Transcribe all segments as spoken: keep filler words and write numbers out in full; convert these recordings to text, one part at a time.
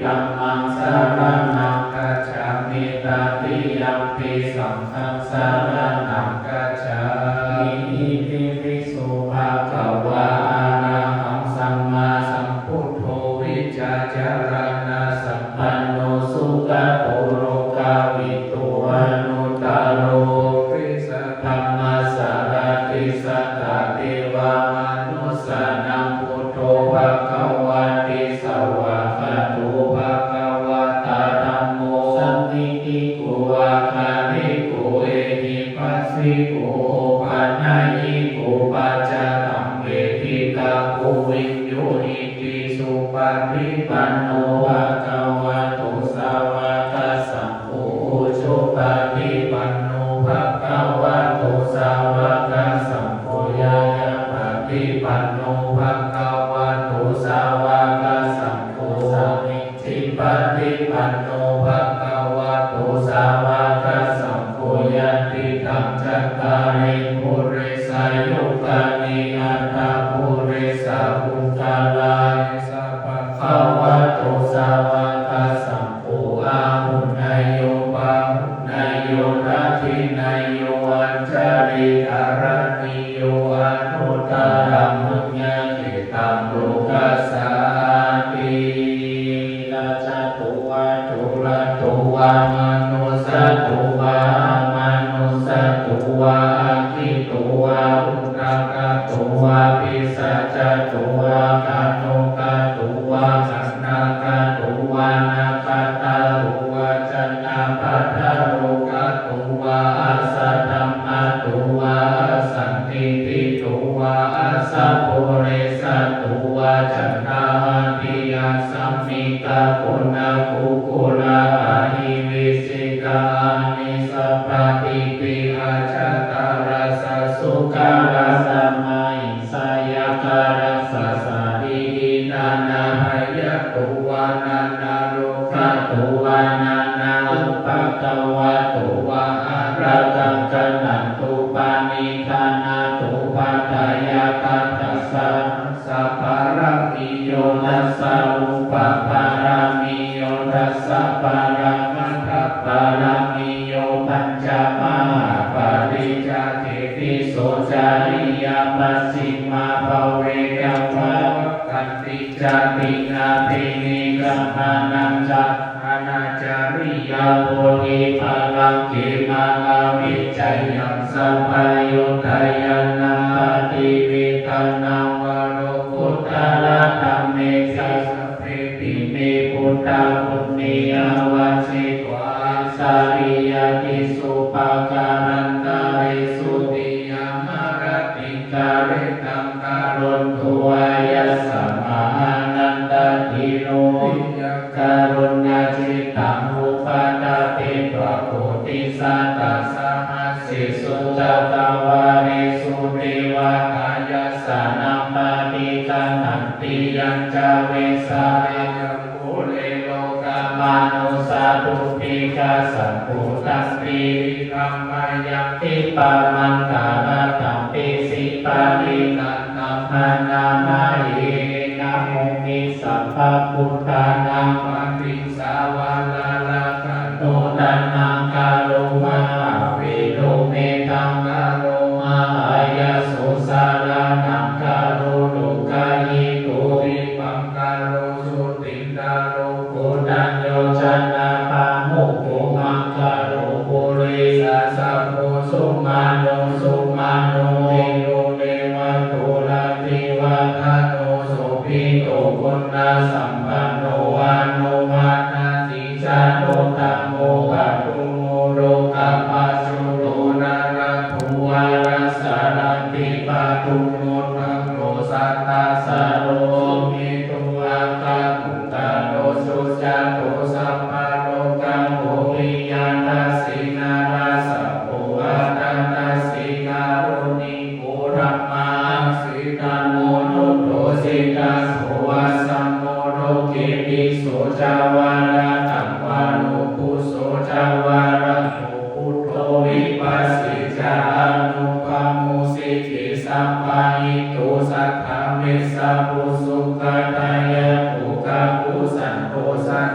Dhammaṃ saraṇaṃ gacchāmi. Tatiyampi saṅghaṃ saraṇaṃ gacchāmi. Itipi so bhagavā arahaṃ sammāsambuddho vijjācaraṇasampanno sugato lokavidū anuttaro purisadammasārathi satthā devamanussānaṃ buddho bhagavāti. Svākkhāto bhagavatā dhammo sandiṭṭhiko akāliko ehipassiko opanayiko paccattaṃ veditabbo viññūhīti. Supaṭipanno bhagavato sāvakasaṅgho, ujupaṭipanno bhagavato sāvakasaṅgho, ñāyapaṭipanno bhagavato sāvakasaṅgho, sāmīcipaṭipanno bhagavato sāvakasaṅgho, yadidaṃ cattāri purisayugāni aṭṭha purisapuggalā, esa bhagavato sāvakasaṅgho, āhuneyyo pāhuneyyo dakkhiṇeyyo añjalikaraṇīyo anuttaraṃ puññakkhettaṃ lokassāti. Rājato vā corato vā manussato vā amanussato vā aggito vā udakato vā pisācato vā khāṇukato vā kaṇṭakato vā nakkhattato vā janapadarogato vā asaddhammato vā asandiṭṭhito vā asappurisato vā caṇḍahatthi-assa-miga-goṇa-kukkura-ahi-vicchika-aṇisapati-pi-accha-taraccha-sūkara-sahayi sayakkha-rakkhasādīhi nānābhayato vā nānārogato vā nānāupaddavato vā ārakkhaṃ gaṇhantu paṇidhānato. Paṭṭhāya tathāgatassa pāramiyo dasa upapāramiyo dasa paramatthapāramiyo pañca mahāpariccāge tisso cariyā pacchimabhave gambhīrakkanti jātiṃ abhinikkhamanaṃ ca dānacariyaṃ bodhipallaṅke māravijayaṃ sabbaññutañāṇappaṭivedhaṃ nava lokuttaradhammeti. Sabbepime buddhaguṇe āvajjitvā añjalikariso bhāgarantalesu tiyāmarattiṃ karittaṃ karonto āyasmā Ānandatthero viya kāruññacittaṃ upaṭṭhapetvā koṭisatasahassesu cakkavāḷesu devatā yassāṇaṃ paṭiggaṇhanti yañca Vesāliyā mūle rogāmanussadubbhikkhasambhūtaṃ tividhaṃ bhayaṃ khippamantaradhāpesi parittaṃ taṃ bhaṇāma he. Idamavomi sabbabuddhānaṃ paṭi ssavānarakkhaṇo taṇhaṅkaro mahāvīro medhaṅkaro mahāyaso saraṇaṅkaro lokahito dīpaṅkaro jutindharo koṇḍañño janapāmokkho maṅgalo purisāsabho sumano sumano dhīro nevato rativaḍḍhano sobhito guṇasampanno vaṇṇo maṇḍa januttamo padumo lokapajjoto nārado varasarattipadumo taṃ ro satasaro sumedho akkhapuggalā sujato sabbalokaggo piyadassī narāsabho atthadassī kāruṇiko dhammadāsī dhammo nuddho siddhaso vasaṃ mo loke tisso ca varatthaṃ varubbhuso ca varado buddho vipassī ca anūpamo sikhī sabbahito satthā vessabhū sukhadāyako kakusandho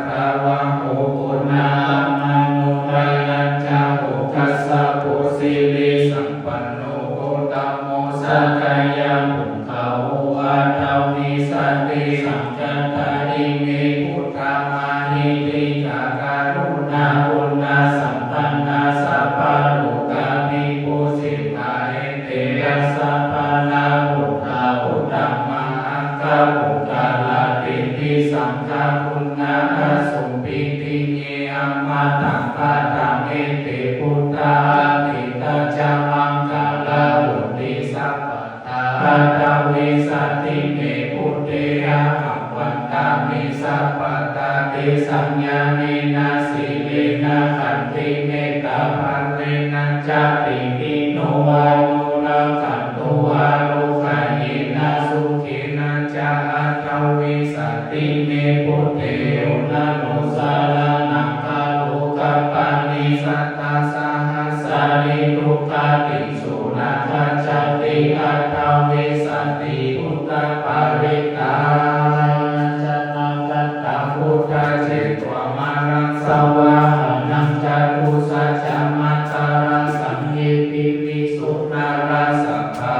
Gajjabāhu koṇāgamano raṇañjaho kassapo sirisampanno gotamo sakyapuṅgavo. Aṭṭhavīsati sañjātā ime buddhā mahiddhikā karuṇāguṇasampannā sabbalokavibhūsitā. Ete dasabalā buddhā uttamaṅgapuggalā titisaṅkhāguṇā asubbidhi ye amataṃ padaṃ. Ete buddhā atītā ca maṅgalā honti sabbadā. Aṭṭhavīsati me buddhe ahaṃ vandāmi sabbadā. Tesaṃ ñāṇena sīlena khantimettābhāvena jātipi no anurakkhantu ārogāyena sukhena ca. Aṭṭhavīsati me buddhe yo naro saraṇaṃ gato kappanissatasahassaṃ duggatiṃ so na gacchati. Aṭṭhavīsati buddhaparittaṃ. Mayā jātā kataṃ buddhaṃ jetvā māraṃ savāhanaṃ catusaccāmatarasaṃ ye piviṃsu narāsabhā.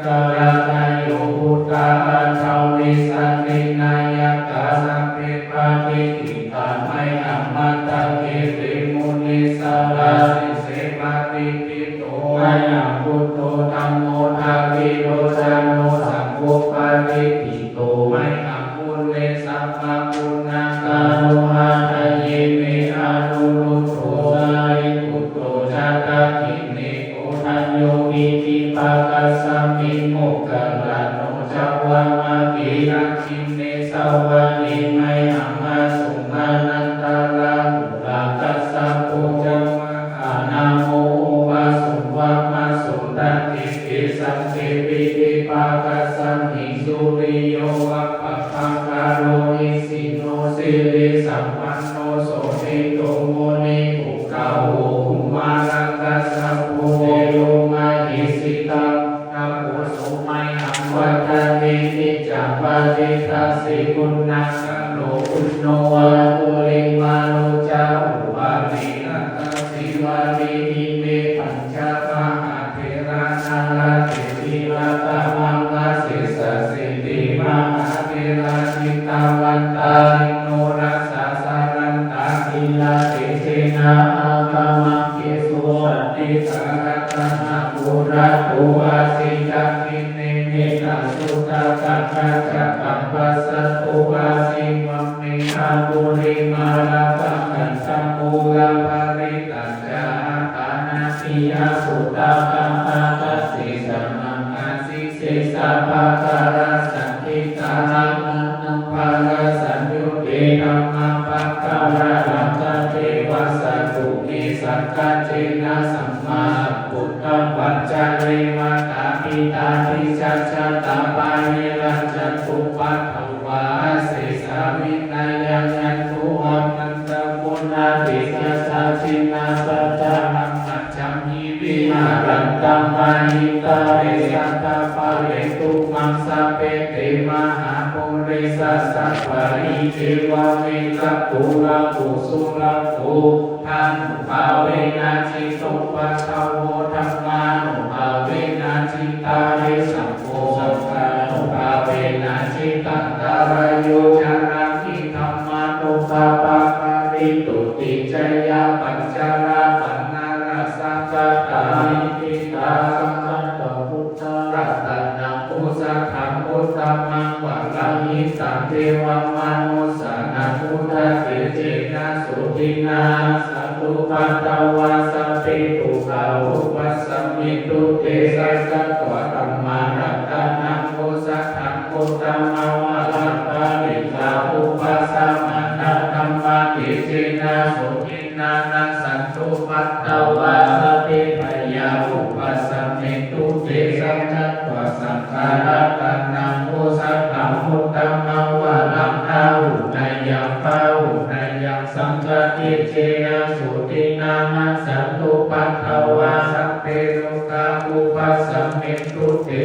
Taṇhaṅkarādayo buddhā aṭṭhavīsati nāyakā sabbe patiṭṭhi tā mayhaṃ matthake te munissarā. Sīse patiṭṭhito mayhaṃ buddho dhammo dvilocano saṅgho patiṭṭhito mayhaṃ ure sabbaguṇākaro. Hadaye me anuruddho sāriputto ca dakkhiṇe koṇḍañño piṭṭhibhāgasmiṃ moggallāno ca vāmake. Dakkhiṇe savane mayhaṃ āsuṃ ānandarāhulā kassapo ca mahānāmo ubhāsuṃ vāmasotake. Kesañci piṭṭhibhāgasmiṃ suriyo va pabhaṅkaro nisinno sirisampanno sobhito munipuṅgavo. Kumārakassapo thero mahesī cittaṃ tapo so mayhaṃ vadane niccaṃ patiṭṭhāsi guṇākaro. Puṇṇo aṅgulimālo ca upālī nandasīvalī ime pañca mahātherā nalāṭe tilakā mama. Sesāsīti mahātherā jitavantā jinorasā jalantā sīlatejena aṅgamaṅgesu saṇṭhitā. Ratanaṃ purato āsi dakkhiṇe mettasuttakaṃ dhajaggaṃ pacchato āsi vāme aṅgulimālakaṃ. Khandhamoraparittañ ca āṭānāṭiyasuttakaṃ ākāse chadanaṃ āsi sesā pākārasaṇṭhitā. Jinānaṃ balasaṃyutte dhammapākāralaṅkate vasato me sakiccena sammāsambuddhapañjare. Mātā pitā disā jātā bāhirajjhattupaddavā asesā vinayaṃ yantu anantaguṇatejasā. Jinapañjaramaj jhamhi viharantaṃ mahītale sadā pālentu maṃ sabbe te mahāpurisāsabhā. Iccevamettaṃ guṇaguṇasaṅguttā buddhānubhāvena jitupaddavo dhammānubhāvena jitārisaṅgho saṅghānubhāvena jitantarāyo carāmi dhammānubhāvapālito. Ticce yāvañca rāgā nārasaṃ katā niṭṭhitā. Sakkatvā buddharatanaṃ osathaṃ uttamaṃ varaṃ hitaṃ devamanussānaṃ buddhatejena sotthinā nassantupaddavā sabbe dukkhā vūpasamentu te. Sakkatvā dhammaratanaṃ osathaṃ uttamaṃ varaṃ pariḷāhūpasamanaṃ dhammatejena sotthinā nassantupaddavā sabbe bhayā vūpasamentu te. Sakkatvā saṅgharatanaṃ osathaṃ uttamaṃ varaṃ āhuneyyaṃ pāhuneyyaṃ saṅghatejena sotthinā nassantupaddavā sabbe rogā vūpasamentu te.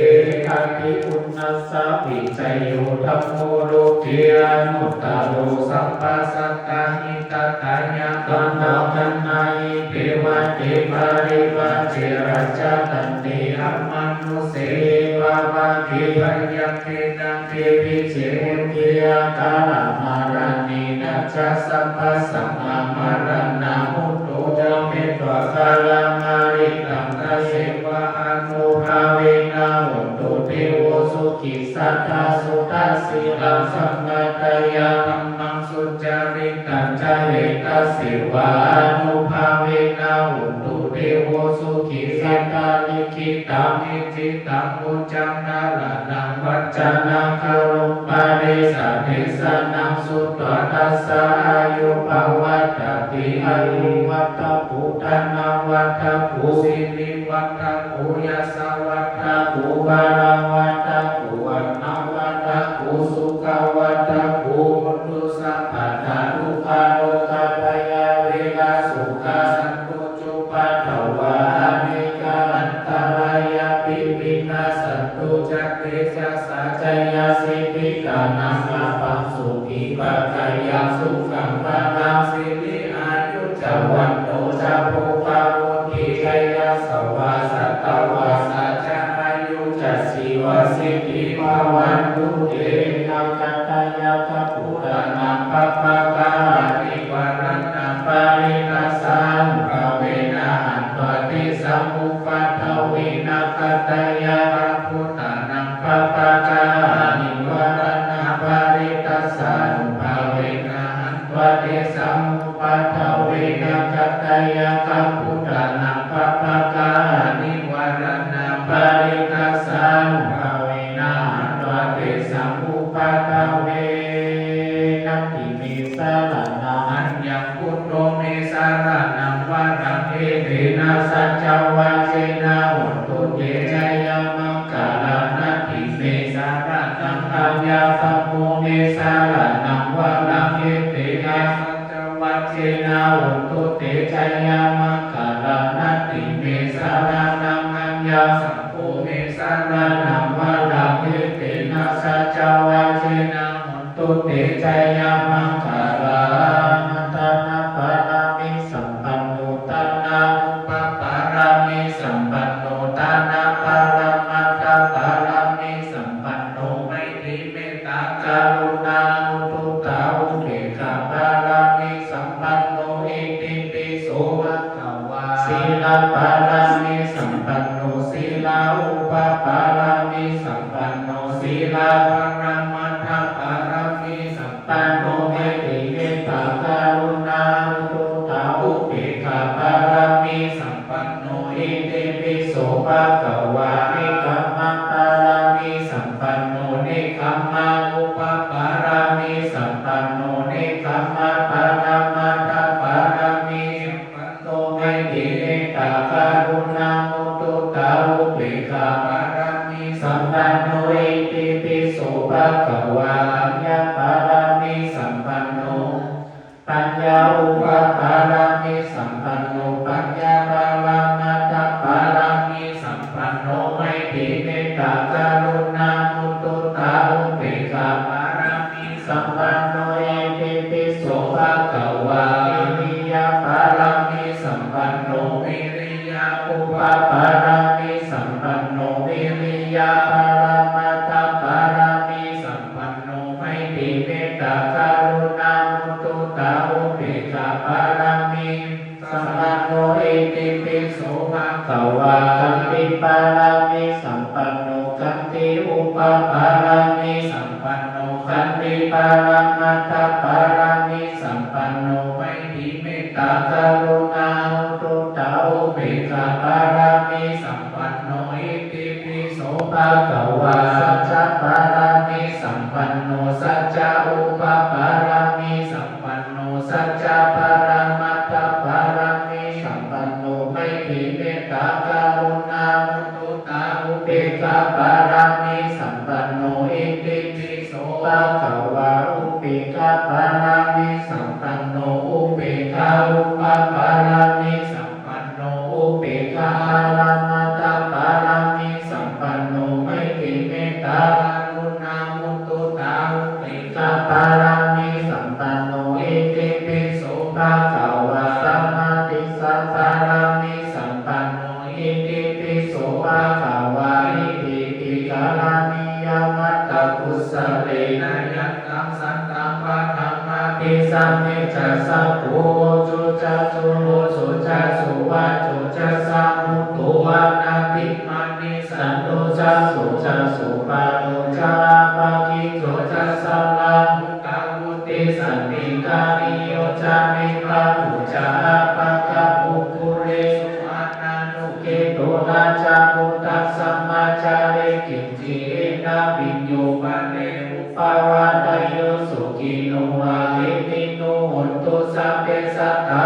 Atthi uṇhissa vi Jayo dhammo loke anuttaro sabbasattahitatthaya. Taṃ taṃ gaṇhāhi devate parivajje rājadaṇḍe amanussāve pāvake byagghe taṅkhe vijehi. Ugghiyakkharamaraṇena ca sabbasaṅghamaraṇā mutto ca petvā kālamaṃ ariṭṭhaṃ tathevānubhāvena hotu devo sukhī sadā suddhasīlaṃ samādāya dhammaṃ sucaritañca etadevānubhāvena hotu devo sukhī sadā. Likkhitaṃ licitaṃ pūjaṃ dhāraṇaṃ vācanaṃ garuṃ paresaṃ desanaṃ sutvā tassa āyu pavaḍḍhatīti. Āyuvaḍḍhako dhanavaḍḍhako sirivaḍḍhako yasavaḍḍhako balavaḍḍhako vaṇṇavaḍḍhako sukhavaḍḍhako hotu sabbadā. Dukkharogabhayā verā sokā sattu cupaddavā anekā antarāyāpi vinassantu ca tejasā. Jayasiddhi dhanaṃ lābhaṃ sotthi bhāgyaṃ sukhaṃ balaṃ siri āyu ca vaṇṇo ca bhogaṃ vuḍḍhī ca yasavā satavassā ca āyū ca jīvasiddhī bhavantu te. Nakkhattayakkhabhūtānaṃ pāpaggahanivāraṇā parittassānubhāvena hantvā tesaṃ upaddave. Nakkhattayakkhabhūtānaṃ pāpaggahanivāraṇā parittassānubhāvena hantvā tesaṃ upaddave. Nakkhattayakkhabhūtānaṃ pāpaggahanivāraṇā parittassānubhāvena hantvā tesaṃ upaddave. Natthi me saraṇaṃ aññaṃ buddho me saraṇaṃ varaṃ etena saccavajjena hotu te jayamaṅgalaṃ. Natthi me saraṇaṃ aññaṃ dhammo me saraṇaṃ varaṃ etena saccavajjena hotu te jayamaṅgalaṃ. Natthi me saraṇaṃ aññaṃ saṅgho me saraṇaṃ varaṃ etena saccavajjena hotu te jayamaṅgalaṃ. Dānapāramī sampanno dānapūpapāramī sampanno dānaparamatthapāramī sampanno maitrī mettā karuṇā muditā upekkhā pāramī sampanno itipi so bhagavā. Sīlapāramī sampanno sīlaupapāramī sampanno sīlaparamatthapāramī sampanno maitrī mettā karuṇā muditā upekkhā pāramī sampanno itipi so bhagavā. Nekkhamma pāramī sampanno nekkhamma upapāramī sampanno nekkhamma paramatthapāramī sampanno maitrī mettā karuṇā muditā upekkhā pāramī sampanno itipi so bhagavā. Paññā pāramī sampanno paññā upapāramī sampanno paññā paramatthapāramī sampanno maitrī mettā karuṇā muditā upekkhā pāramī sampanno itipi so bhagavā. Viriya pāramī sampanno viriya upapāramī sampanno viriya paramatthapāramī sampanno maitrī mettā karuṇā muditā upekkhā pāramī sampanno itipi so bhagavā. Khanti pāramī sampanno khanti upapāramī sampanno khanti paramatthapāramī sampanno maitrī mettā karuṇā muditā upekkhā pāramī sampanno itipi so bhagavā. Sacca pāramī sampanno sacca upapāramī sampanno sacca paramatthapāramī sampanno maitrī mettā karuṇā muditā upekkhā pāramī sampanno itipi so bhagavā. Upekkhā pāramī sampanno upekkhā upapāramī sampanno upekkhā paramatthapāramī sampanno maitrī mettā karuṇā bhagavā, samādhisapāramīsampanno itipi so bhagavā. Itipi karaṇīyamatthakusalena yan taṃ santaṃ paṭhamābhisamaye ca, sakko ujū ca suhujū ca suvaco cassa mudu anatimānī, santussako ca subharo ca appakicco ca sallahukavutti, santindriyo ca nipako ca appagabbho kulesu ananugiddho. Na ca khuddaṃ samācare kiñci yena viññū pare upavadeyyuṃ. Sukhino vā khemino hontu sabbe sattā,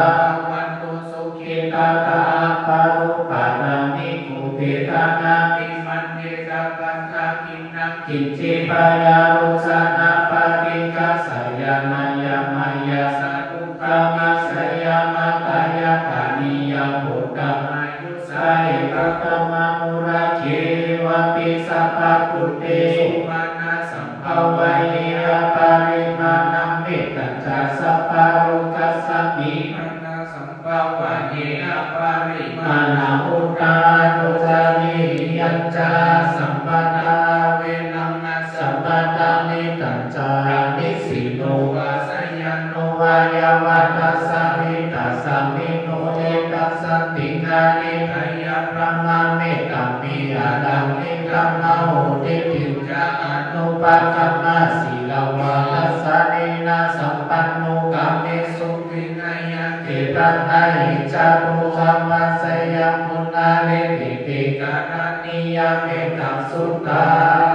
bhavantu sukhitattā. Aparupādaṃ nikubbetha nātimaññetha katthaci naṃ kiñci, byārosanā paṭighasaññā mayā meyya sadukkhamasukhā. Mayhaṃ matthāya karaṇīyaṃ khuddamāyusā, ekaṃ brahmamūlake vāpi sabbakūṭesu mānasam bhāvaye aparimāṇaṃ. Mettañca sabbalokasmiṃ mānasam bhāvaye aparimāṇaṃ, uddhaṃ adho ca tiriyañca, asambādhaṃ averaṃ asapattaṃ. Nidaṃ ca nisinno vā sayāno vā, yāva tassa vigatamiddho, etaṃ satiṃ adhiṭṭheyya, brahmametaṃ vihāraṃ idhamāhu. Diṭṭhiñca anupagamma sīlavā dassanena sampanno, kāmesu vineyya gedhaṃ, na hi jātu gabbhaseyyaṃ punaretīti. Karaṇīyam mettaṃ. Suttā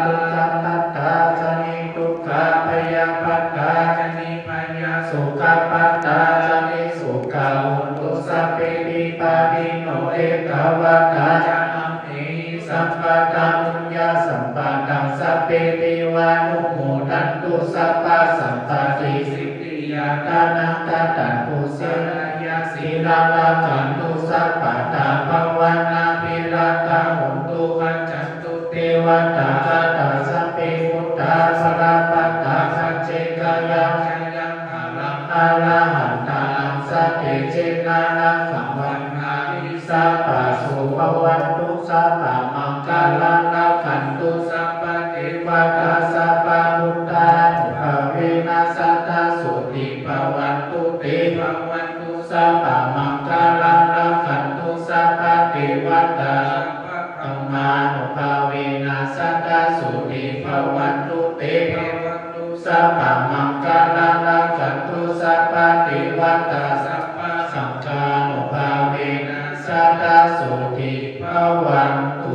dukkhappattā ca niddukkhā, bhayappattā ca nibbhayā, sokappattā ca nissokā, hontu sabbepi pāṇino. Ettāvatā ca amhehi sambhataṃ puññasampadaṃ, sabbe devānumodantu sabbasampattisiddhiyā. Dānaṃ dadantu saddhāya, sīlaṃ rakkhantu sabbadā, bhāvanābhiratā hontu, gacchantu devatāgatā. Sabbe buddhā balappattā, paccekānañca yaṃ balaṃ, arahantānañca tejena, rakkhaṃ bandhāmi sabbaso. Bhavatu sabbamaṅgalaṃ, rakkhantu sabbadevatā, sabbabuddhānubhāvena, sadā sotthī bhavantu te. Bhavatu sabbamaṅgalaṃ, rakkhantu sabbadevatā, sabbabrahmānubhāvena, sadā sotthī bhavantu te. Bhavatu sabbamaṅgalaṃ, rakkhantu sabbadevatā, sabbasaṅghānubhāvena, sadā sotthī bhavantu